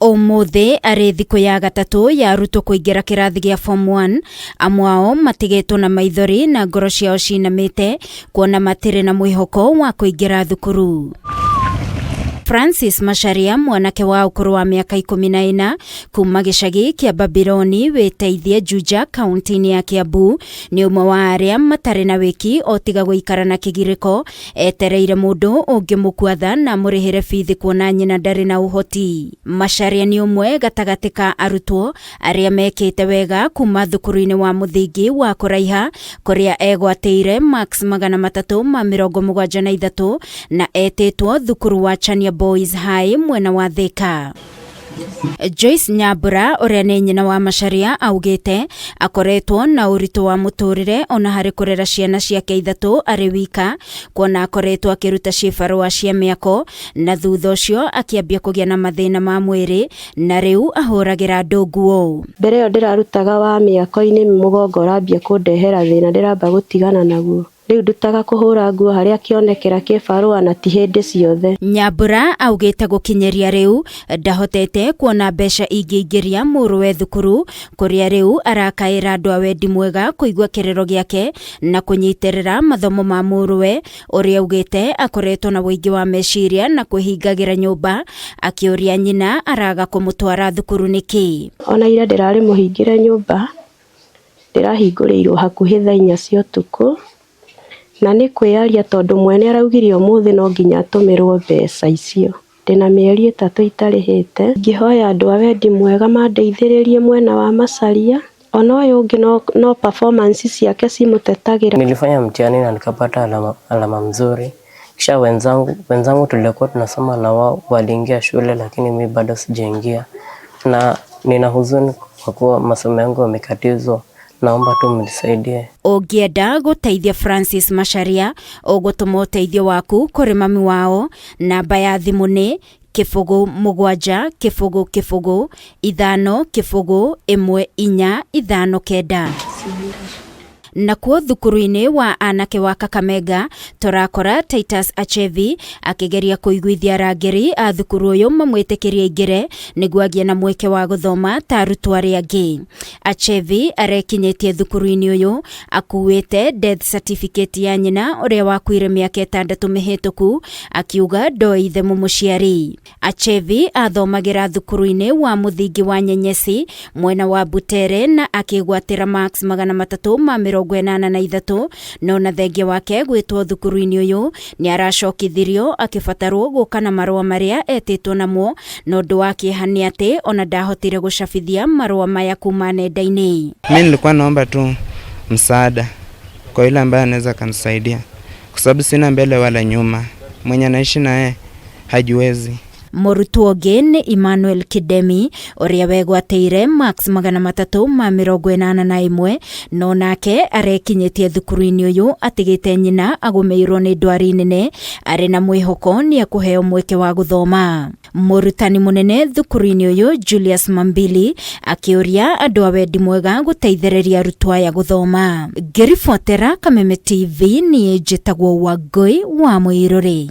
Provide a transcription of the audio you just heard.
Ũmũthĩ arĩ thikũ ya gatatũ ya arutwo kũingĩra kĩrathi gĩa form 1, amwe ao matigĩtwo na maithori na ngoro ciao cinamĩte kuona matirĩ na mwĩhoko wa kũingĩra thukuru. Francis Macharia, mwanake wa ũkũrũ wa mĩaka 14 kuma gĩcagi kĩa Babiloni wĩteithie Juja kaunti-inĩ ya Kiambu, nĩ ũmwe wa arĩa matarĩ na wĩki o tiga gũikara na kĩgirĩko etereire mũndũ ũngĩmũkua tha na amũrĩhĩre bithi kuona nyina ndarĩ na ũhoti. Macharia nĩ ũmwe gatagatĩ ka arutwo arĩa mekĩte wega kuma thukuru-inĩ wa mũthingi wa kũraiha kũrĩa egwatĩire marks 373 na etĩtwo thukuru wa Chania Boys High mwena wa Thika. Joyce Nyambura ũrĩa nĩ nyina wa Macharia augĩte akoretwo na ũritũ wa mũtũrĩre ona harĩ kũrera ciana ciake ithatũ arĩ wika, kuona akoretwo akĩruta cibarũa cia mĩako na thutha ũcio akĩambia kũgĩa na mathĩna ma mwĩrĩ na rĩu ahũragĩra andũ nguo. Mbere ĩyo ndĩrarutaga wa mĩako-inĩ, mũgongo ũrambia kũndehera thĩna, ndĩramba gũtigana naguo. Rĩu ndutaga kũhũra nguo harĩa kĩonekera kĩbarũa na ti hĩndĩ ciothe. Nyambura augĩte gũkinyĩria rĩu ndahotete kuona mbeca ingĩingĩria mũrũwe thukuru, kũrĩa rĩu arakaĩra andũ a wendi mwega kũigua kĩrĩro gĩake na kũnyitĩrĩra mathomo ma mũrũwe ũrĩa augĩte akoretwo na ũingĩ wa meciria na kwĩhingagĩra nyũmba akĩũria nyina araga kũmũtwara thukuru nĩkĩ. Ona ira ndĩrarĩ mũhingĩre nyũmba, ndĩrahingũrĩirwo hakuhĩ thaa 4 cia ũtukũ, na nĩ kwĩyaria tondũ mwene araugire ũmũthĩ no nginya atũmĩrwo mbeca icio. Ndĩna mĩeri 3 itarĩhĩte. Ingĩhoya andũ a wendi mwega mandeithĩrĩrie mwena wa Macharia, ona ũyũ ũngĩ no performance ciake cimũtetagĩra. Nilifanya mtihani na nikapata alama mzuri. Kisha wenzangu tulikuwa tunasoma na wao waliingia shule, lakini mimi bado sijaingia, na nina huzuni kwa kuwa masomo yangu yamekatizwa. Naomba tu mnisaidie. Ũngĩenda gũteithia Francis Macharia, ũgũtũma ũteithio waku kũrĩ mami wao. Namba ya thimũ nĩ 0 7 0 0 5 0 1 4 5 9. Nakuo thukuru-inĩ wa anake wa Kakamega tũrakora Titus Achevi akĩgeria kũiguithia arangĩri a thukuru ũyũ mamwĩtĩkĩrie aingĩre nĩguo agĩe na mweke wa gũthoma ta arutwo arĩa angĩ. Achevi arekinyĩtie thukuru-inĩ ũyũ akuĩte death certificate ya nyina ũrĩa wakuire mĩaka 6 mĩhĩtũku, akiuga ndoĩ ithe mũmũciari. Achevi athomagĩra thukuru-inĩ wa mũthingi wa Nyenyesi mwena wa Butere na akĩgwatĩra marks 383, no na thengia wake gwĩtwo thukuru-inĩ ũyũ nĩ aracokithirio akĩbatarwo gũka na marũa marĩa etĩtwo namo, na ũndũ wa kĩeha nĩ atĩ ona ndahotire gũcabithia marũa maya kuma nenda-inĩ. Mimi nilikuwa naomba tu msaada kwa yule ambaye anaweza kanisaidia, kwa sababu sina mbele wala nyuma, mwenye anaishi naye hajiwezi. Mũrutwo ũngĩ nĩ Emmanuel Kidemi ũrĩa wegwatĩire marks 381, no nake arekinyĩtie thukuru-inĩ ũyũ atigĩte nyina agũmĩirwo nĩ ndwari nene, arĩ na mwĩhoko nĩ ekũheo mweke wa gũthoma. Mũrutani mũnene thukuru-inĩ ũyũ Julius Mambili akĩũria andũ a wendi mwega gũteithĩrĩria arutwo aya gũthoma. Ngĩribotera Kameme TV, niĩ njĩtagwo Wangũi wa Mũirũrĩ.